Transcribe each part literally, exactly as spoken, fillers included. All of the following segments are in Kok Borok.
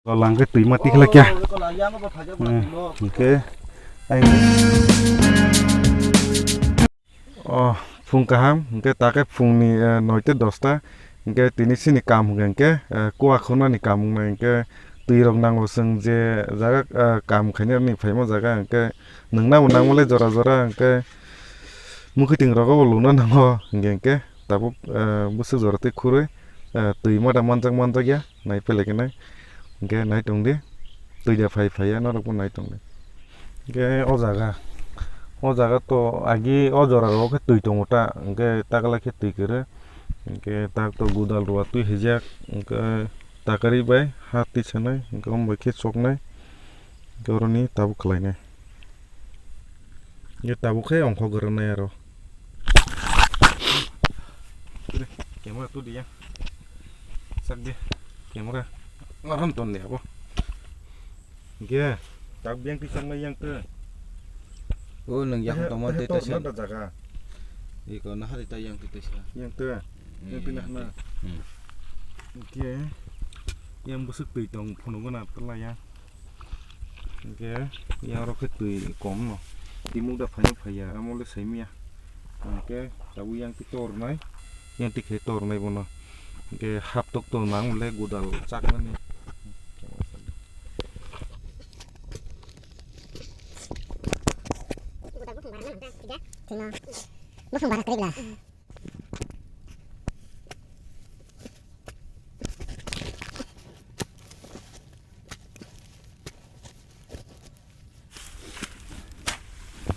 Kolang khe twi ma tikhlakya. Oh, kolang yang bo thajak ma Hmm, twi mo. Hwnkhe ai o phung kaham, hwnkhe ta khe phungni, eh, noita dosta, hwnkhe tini chini kam hwnkhe, hwnkhe, eh, kuwa khunani kam wngnai, hwnkhe twi rok nango chwng je jaga, eh, kam khainani phaima jaga, hwnkhe nwngnabo nangmale jora jora, hwnkhe mwkhwtwng rogo bo luna nango, hwnkhe, hwnkhe tabuk, eh, bwswk jora twi khurwi, eh, twi mada manjak manjakya. Nai pele khe nai. Hwnkhe nai tong di. Twi da phai phai ya norok bo nai tong di. Hwnkhe o jaga. O jaga to agi o jora ro khe twi tongo ta. Hwnkhe takla khe twi kwrwi. Hwnkhe tak to gudal rwa twi hijak. Hwnkhe takari bai ha twi sanai. Hwnkhe omo bai khe choknai. Hwnkhe oroni tabuk khlainai. Ye tabuk khe ongkhok rwnai aro. Camera tu dia. Sak dia. Camera. Ngaran ton dia bo. Ge. Tak biang pisang na yang tu. Oh, nang yang Eh, tongma eh, tei to taisa. Nanda jaga. Iko na hari ta yang tei taisa. Yang tu. Yang Hmm, pinah na. Hmm. Ge. Yang busuk tui tong phunuk na pala ya. Hwnkhe yang rok khe twi kom no, twi muk da phaino phaiya, amo le saimanya. Hwnkhe tabuk yang twi tornai, yang twi khe tornai bono. Hwnkhe hap tok to nang le gudal chaknani. Bufung bara kwrwi bla.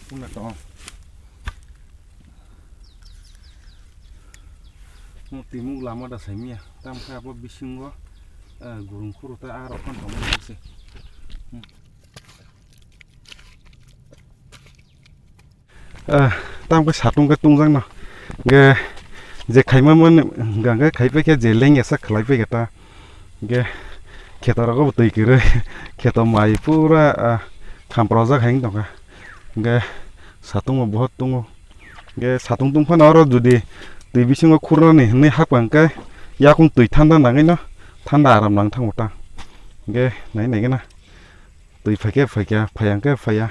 Wngna tong. Mo twi muk lama da saimanya. Tamo khe abo bisingo, eh, gurung khuru tei a rok phano tongmani se. Ah, tamo khe satung khe tungjakno. Hwnkhe je khaima mani hwnkha khe khaipai khe je lengya sak khlaipai khe ta. Hwnkhe kheto rogo bo twi kwrwi. Kheto mai pura, ah, khamprojak hai wng tongkha. Hwnkhe satung bo bohot tungo. Hwnkhe satung tungphano oro jodi twi bisingo khurnani hwnwi hakha hwnkhe yakung twi thanda nangwino thanda aram nang thango ta. Hwnkhe nai nai gana. Twi phaikhe phaikha, phaiya hwnkhe phaiya.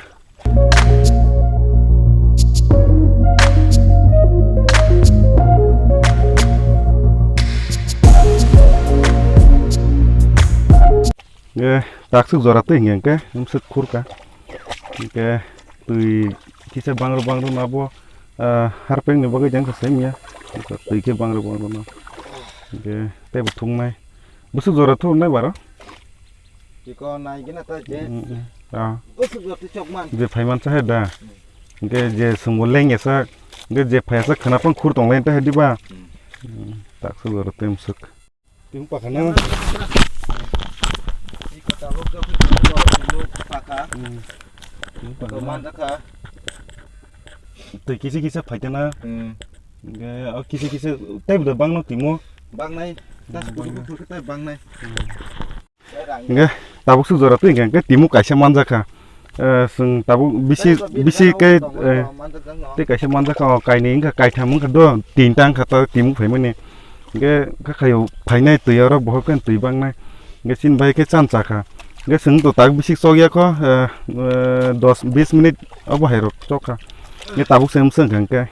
Ye, taksuk jora twi hwnkhe hwnkhe, hwmswk khurka. Hwnkhe twi kisa bangro bangro nabo, ah, harpeng ni bagwi jang kha saimanya. Twi khe bangro bangro no. Hwnkhe teibo thungnai. Bwswk jora thungnai baro? Tiko nai gina ta je. Mm, mm. Ah. Bwswk jora twi chokman. Je phaiman cha hai da. Hwnkhe je swngo leng esa, hwnkhe je phai esa khwna phang khur tong lai ta hai diba? Mm. Mm, taksuk jora twi hwmswk. Twi pakhana. Twi kota hok jok twi paka. Mm. Twi pakhana. Manjakha. Twi kisa kisa phaikana. Mm. Hwnkhe o kisa kisa tei bwdai bangno timo. Bangnai. Das Mm, kudu bangnai. Kudu tei bangnai. Mm. Hwnkhe tabuk suk jora twi hwnkhe timo kaisa manjakha. Eh, chwng tabuk bisi, bisi khe, eh, tei kaisa manjakha, o kainwi wngkha, kaitham wngkha do, tinta wngkha ta timo phaimani. Hwnkhe kha khayo phainai twi oro bohok khe twi bangnai. Hwnkhe chini bai khe chan chakha. Hwnkhe chwng to tak bisi chokya kho, eh, eh, dos bis minute obo hai rok chokha. Hwnkhe tabuk se wngkha hwnkhe.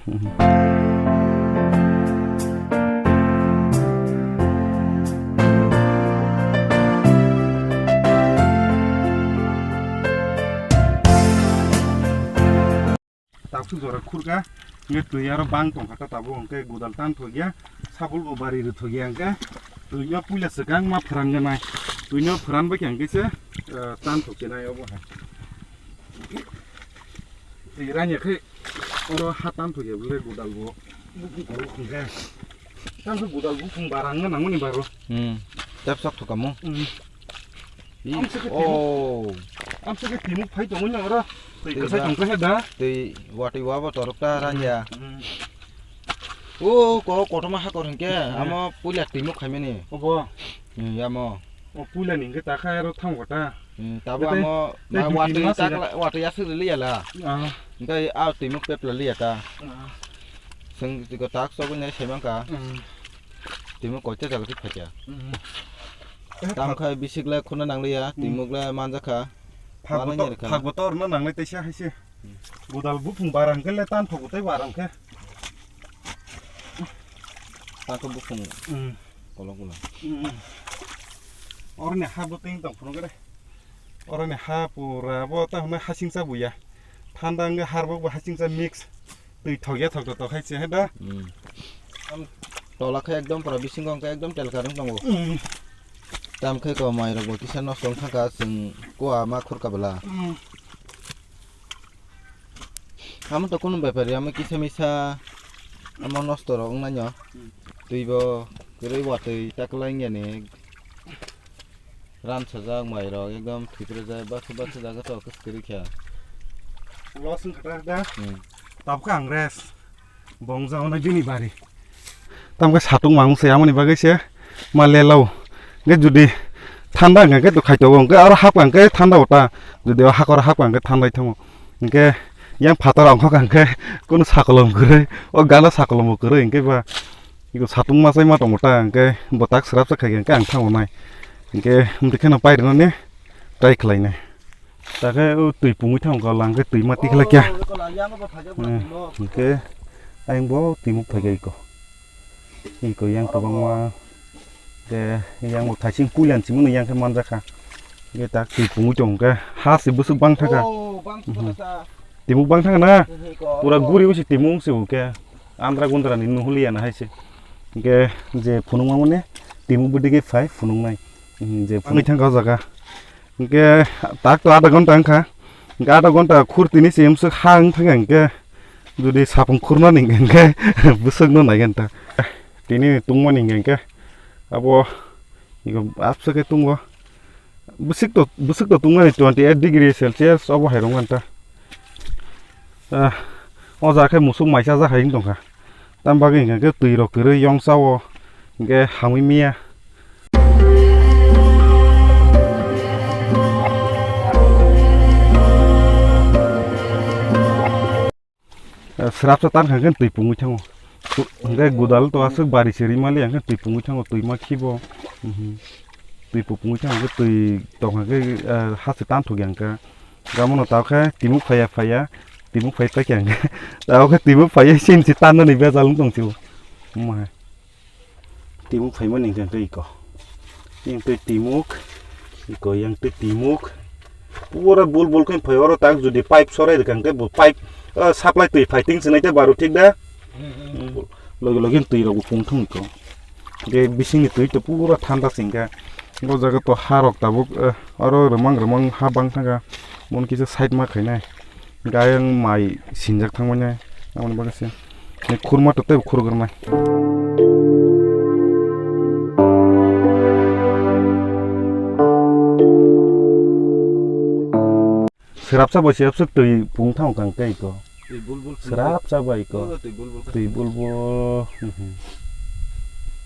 Taksuk jora khurkha, hwnkhe twi aro bang tongkha ta tabuk, hwnkhe gudal tan thokya, sabul bo bari rwthokya, hwnkhe twi no puila swkang ma phwrang gwnai, twi no phwran bai khe hwnkhe se, eh, tan thokya nai obo hai. Twi ranya khe oro ha tan thokya bwle gudal bo. Tamo gudal bufung barang nangmani baro. Hmm. Tep sok thokamo. Hmm. Ih, amsa ke oh. Amsa ke timuk phai tongo oro. Twi kwsai tongkha he da. Twi watwi wabo torok ta ranya. Hmm. O ko kotorma hakor hwnkhe, hmm, amo puila timuk khaimani. Obo. Hmm, amo. O puila ni hwnkhe takha aro thango ta. Hmm, tabo amo watwi takla, watwi aswk rwliya la. Ah. Hwnkhe a timuk pepla liya ta. Ah. Chwng tiko tak chogwi nai sai mankha. Hmm. Timo koita jaga twi phaikha. Hmm. Tamo khai bisik le khuna nangliya, hmm, twimuk le manjakha. Phagbo to, mananya rikha. Phagbo to orno nanglai teisa haise. Hmm. Godal buphung barang khe le tan thogo tei barang khe. Tako buphung. Hmm. Kolok ulo. Hmm. Oroni ha bo ting tong phunuk re. Oroni ha pura bo ta hwnwi hasingcha buya. Thanda wngwi harbok bo hasingcha mix. Twi thokya thokto tokhaise he da. Hmm. Tola khe ekdom pura bisingo hwnkhe ekdom telkar wng tongo. Hmm. Tam khe ko mairok bo kisa nosto wng thangkha chwng kua ma khurka bwla. Hmm. Amo to kunu bepari amo kisa misa amo nosto rok wng naino. Hmm. Twi bo kwrwi watwi ta kwlai wngya ni. Ran sajak mairok ekdom thwiprajak baksa baksa jaga to kwrwi kha. Loss wngkha da. Hmm. Tabukhe ang rest. Bong jao na bini bari. Tamkhe satung mang se amoni bagwi se ma lelao. Hwnkhe judi thanda hwnkhe to khaito hwnkhe aro hap hwnkhe thanda ota. Judi o hakor hap hwnkhe thandai thango. Hwnkhe yang phatar ongkhok hwnkhe kunu sakolom kwrwi. O gana sakolom bo kwrwi hwnkhe ba. Iko satung ma chai ma tongo ta, hwnkhe bo tak srapsa khai khe ang thango nai. Hwnkhe amtwi kheno pai rwnani try khlai nai. Ta khe o twi pungwi thango, lang khe twi ma tikhlai kya. Hmm, hwnkhe ayang bo twi muk phai kha iko. Iko yang kwbangma. Khe yang bo thaising puilan simi no yang khe manjakha. Hwnkhe tak twi pungwi tongo khe ha se bwswk bang thangkha. Oh, bang thangkha. Mhm. Twi muk bang thangkha na? Pura guri usi twi muk se hwnkhe. Andra gundra ni nuhuliya na hai se. Hwnkhe je phunukma mani twi muk bwdigi phai phunuknai. Hmm, je phunuk thangkha o jaga. Hwnkhe tak to adha ghonta wngkha. Hwnkhe adha ghonta khur tini se emswk ha wng thangkha hwnkhe. Jodi sapung khurmani hwnkhe bwswkno naigen ta. Tini tungmani hwnkhe abo iko abswk khe tungo. Bwswk to, bwswk to tungmani twenty eight degree Celsius obo hai rwngmani ta. Ah, o jaga khe musuk maisa jak hai wng tongkha. Tam bagwi hwnkhe twi rok kwrwi yongsa o hwnkhe hamwi miya. Eh, srapsa tang kha khe twi pungwi thango. Tu-, hwnkhe godal to aswk bari se rimali hwnkhe twi pungwi thango, twi ma khibo. Mhm. Twi pungwi thango, twi tong kha khe, eh, ha se tan thok yang kha. Gamo no ta khe twi muk phaiya phaiya, twi muk phai ta khe hwnkhe. Ta khe twi muk phaiya sin se tan nani bejal wng tong sio. Omo hai. Timuk phaimani hwnkhe hwnkhe iko. Yang twi timuk, iko yang twi timuk. Pura bul bul khe phai oro tak jodi pipe sorai rwkha hwnkhe bo pipe, ah, supply twi phai ting sinai tei baru thik da? Hmm, hmm. Logi logi twi rok bo pung thung iko. Je bisingni twi to pura thanda se hwnkhe. O jaga to ha rok tabuk, eh, oro rwmang rwmang ha bang thangkha. Mon kisa side ma khainai. Gayang mai sinjak thangmani, aboni bagwi se. Ni khurma to tei khurgwrnai. Srapsa bai se abswk twi pung thang kang tei ko. Twi bulbul khe. Srapsa bai ko. Oh, twi bulbul khe. Twi bulbul. Mhm.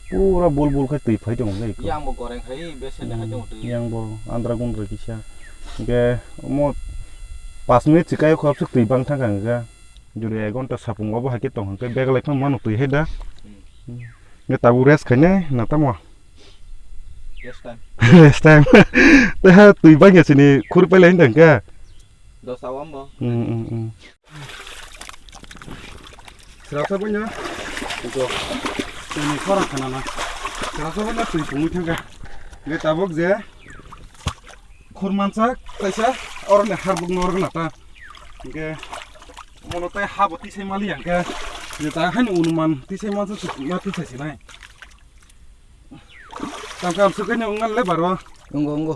Pura bulbul khe twi phai tong khe ko. Yang bo goreng khai, bese ne hai tong twi. Yang bo andra gundra kisa. Hwnkhe omo pas minute swkang khe abswk twi bang thang kang khe. Jodi ek ghonta sapung obo hai khe tong hwnkhe bag lai phano mano twi hai da. Hmm. Hwnkhe tabuk rest khainai na tamo? Rest time. Rest time. Tei ha twi bangya sini khur pailai hwnkhe. Dosa wambo. Hmm, hmm, hmm. Srasa banya. Ito. Tini khora khana na. Srasa banya twi pungwi thangkha. Hwnkhe tabuk je. Khurmansak kaisa oroni harbuk norok na ta. Hingke mono tai habo tisai mali hingke je ta haino unuman tisai mansa suk ma tisai sinai. Tangka amsuk kaino ungal le baro. Ungo, ungo.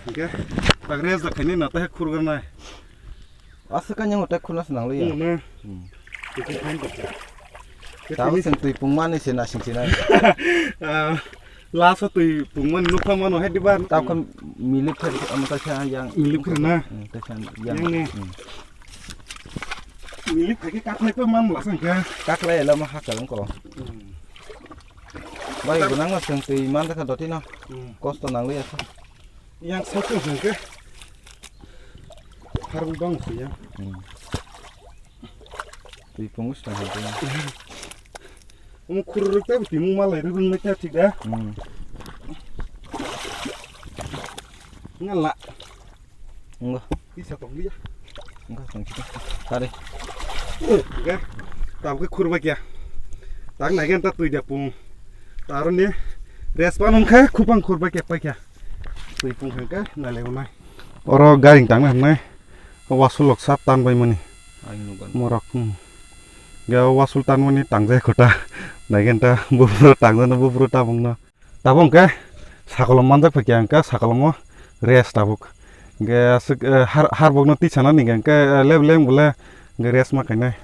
Hingke pagre ja khaini na ta khurgar nai. Aswk khe nang utai khuna se nang liya. Nang na. Hmm. Twi pung phain tong kha. Tabo chwng twi pungmani se nasing sinai. Ah, last o twi pungmani nukha mano hai diba? Tabo khe milip khe omo tai khe yang. Milip khe na? Hmm, tai khe yang. Yang ne? Hmm. Milip khe kakhlai pe man mla sang khe. Kakhlai lama hakal ko. Hmm. Bai gunang no chwng twi man kha doti no. Hmm. Kosto nang liya khe. Yang saichung hwnkhe harwi bang se yang. Hmm. Twi pungu se tong hwnkhe. Omo khururuk tei bo twi mung malai rwrwng nai kha thik da. Hmm. Ngala. Ngo. Tisa tong liya. Ngo tong kita. Tare. Oke. Tabuk khurba kya. Tak nai gen ta twi da pung. Taro ni rest pa nung kha khupang khurba kya pa kya. Twi pung kha kha nai le nai. Oro garing tang nai. Wasul lok sap tan bai mani. Ang nugan. Morok, hmm. Ga wasul tan mani tangjai kota. Nai gen ta bufru tangjana bufru tabung no. Tabuk hwnkhe sakolom manjak phaikha hwnkhe sakolom o rest tabuk. Hwnkhe aswk, eh, har, har bokno twi sanani hwnkhe, eh, leb leng bole hwnkhe rest ma khainai.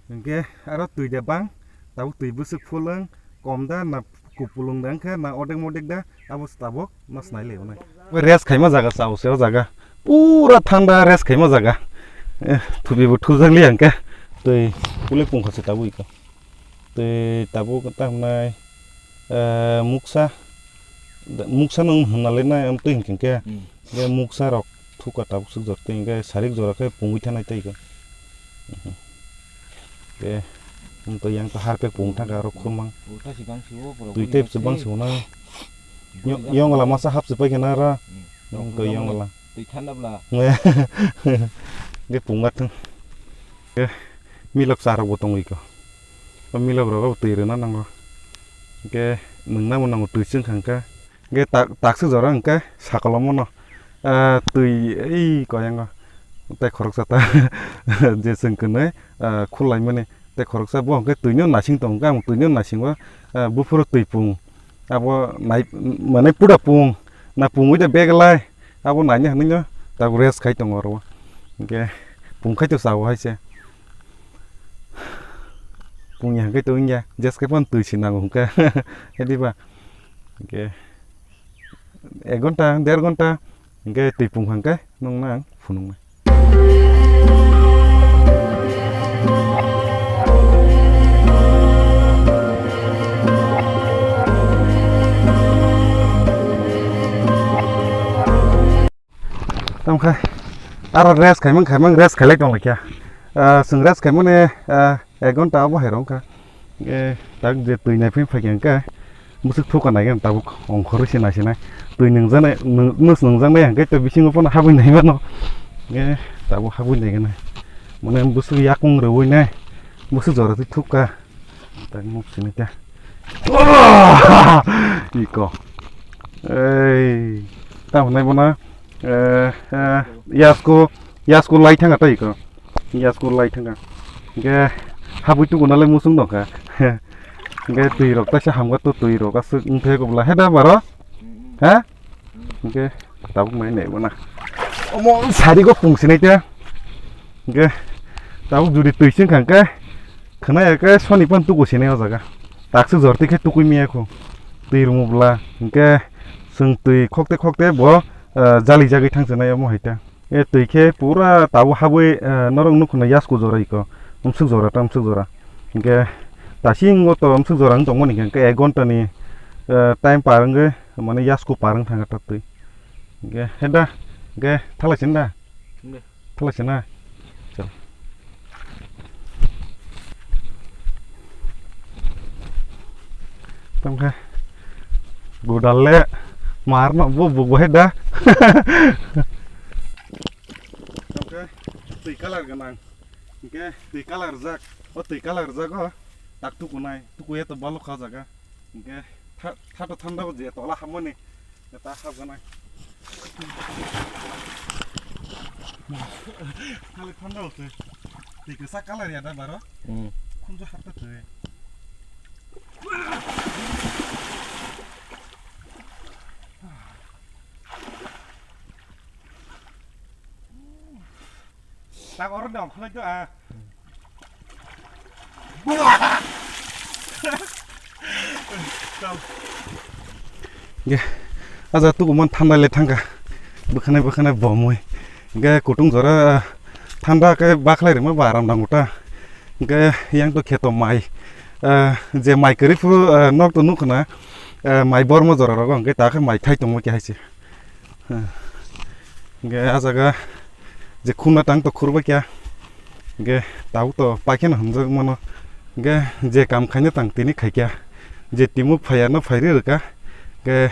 Hwnkhe aro twi de bang, tabuk twi bwswk phulwng, kom da na kupulung da wngkha na odek modek da, abo se tabuk no snai lai nai. Rest khaima jaga chao se o jaga. Pura thanda rest khaima jaga. Eh, thubi bo thujak li hwnkhe. Twi pule pungkha se tabuk iko. Twi tabuk ta hwnai, eh, muksa, muksa nung hwnna le nai am twi hwnkhe. Hmm. Ge muksa rok thuka tabuk suk jor tei hwnkhe sarik jora khe pungwi thanai tei khe. Mhm. Ge wng twi yang ta har pek pung thangkha aro khurmang. Twi tei bwswk bang se hwnna. Yong la masa hap se pai khe na ra. Hmm. Wng twi yang la. Twi thanda bla. Ge pungma thung. Ge milok charok bo tongwi ko. O milok rogo twi rwna nango. Hwnkhe nwng namo nango twi chwng kha hwnkhe. Hwnkhe tak, takswk jora hwnkhe sakolomo no, ah, twi ei koyango tei khoroksa ta je chwng kwnwi, ah, khullaimani tei khoroksa bo hwnkhe twino nasing tongo hwnkhe ang twino nasingo, ah, buphuru twi pung abo nai manai puda pung na pungwi da beglai abo naina hwnwi no tabuk rest khai tongo oro o hwnkhe pung khai to chao hai se. Pungya hwnkhe to wngya, jes khe phano twi se nango hwnkhe. He diba? Hwnkhe ek ghonta, der ghonta hwnkhe twi pung hwnkhe nungna ang phunuknai. Tamo khe aro rest khaimang khaimang rest khailai tong laikha. Ah, chwng rest khaimani, ah, ek ghonta abo hai rw wngkha. Hwnkhe tak je twi naiphi phaikha hwnkhe bwswk thukha naikhe tabuk ongkhorwi se naisinai. Twi nungjaknai, nung-, mws nungjaknai hwnkhe tei bisingo phano habwi naimano. Hwnkhe tabuk habwi naikhe nai. Mane bwswk yakung rwui nai. Bwswk jora twi thukha. Tak nuk sini khe. Iko. Ei, tamo nai bono, eh, eh, yasko, yasko lai thanga tei iko. Yasko lai thanga. Hwnkhe habwi tuku nalai musung dongkha. Hwnkhe twi rok taisa hamkha to twi rok aswk wngthai kobla he da baro. Ha? Hwnkhe tabuk mai nai bono. Omo sari go pung sinai te. Hwnkhe tabuk judi twi sing kha hwnkhe khwnaya khe soni pan tuku sinai o jaga. Takswk jor twi khe tukui maya khu. Twi rwmu bwla hwnkhe chwng twi khokte khokte bo, ah, jali jagwi thang sinai omo hai ta. E twi khe pura tabuk habwi, ah, norok nukho na yasku jora iko. Umswk jora ta umswk jora. Hwnkhe tasingo to umswk jora wng tongmani hwnkhe ek ghonta ni, ah, time par wngwi mane yasku par wng thangkha ta twi. Hwnkhe he da, hwnkhe thalai sin da? Hwnkhe. Thalai sin na? Chal. Tamo khe godal le mar no bo bo bo he da. Tamo khe twi colour gwnang. Hwnkhe twi colour rijak. O twi colour rijak o tak tukunai. Tukuya to balo kha jaga. Hwnkhe tha-, thato thanda bo je tola hamoni. Ta hapjanai. Khali thanda bo twi. Twi kwchak colour ya da baro? Hmm. Khunju hapta twi. Tak oro dong khulai do a. Ge, aja tukuman thanda le thangkha. Bwkhanai bwkhanai bomwi. Ge kutung jora thanda khe bakhlai rima ba aram dango ta. Hingke yang to kheto mai, eh, je mai kwrwi phuru, eh, nok to nukho na, eh, mai bormo jora rogo, hingke ta khe mai thai tongmo khe hai se. Eh, hingke ah jaga je khuna tang to khurba kya, hingke tabuk to paikhe no hamjak mano, hingke je kam khaina tang tini khai kya, je timuk phaiya no phairi rwkha, hingke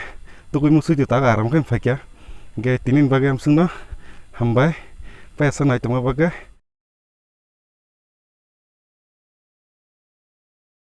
tukui muksui to ta aram khe phai kya, hingke tini ni bagwi amswk no hambai, paisa nai tongma bagwi.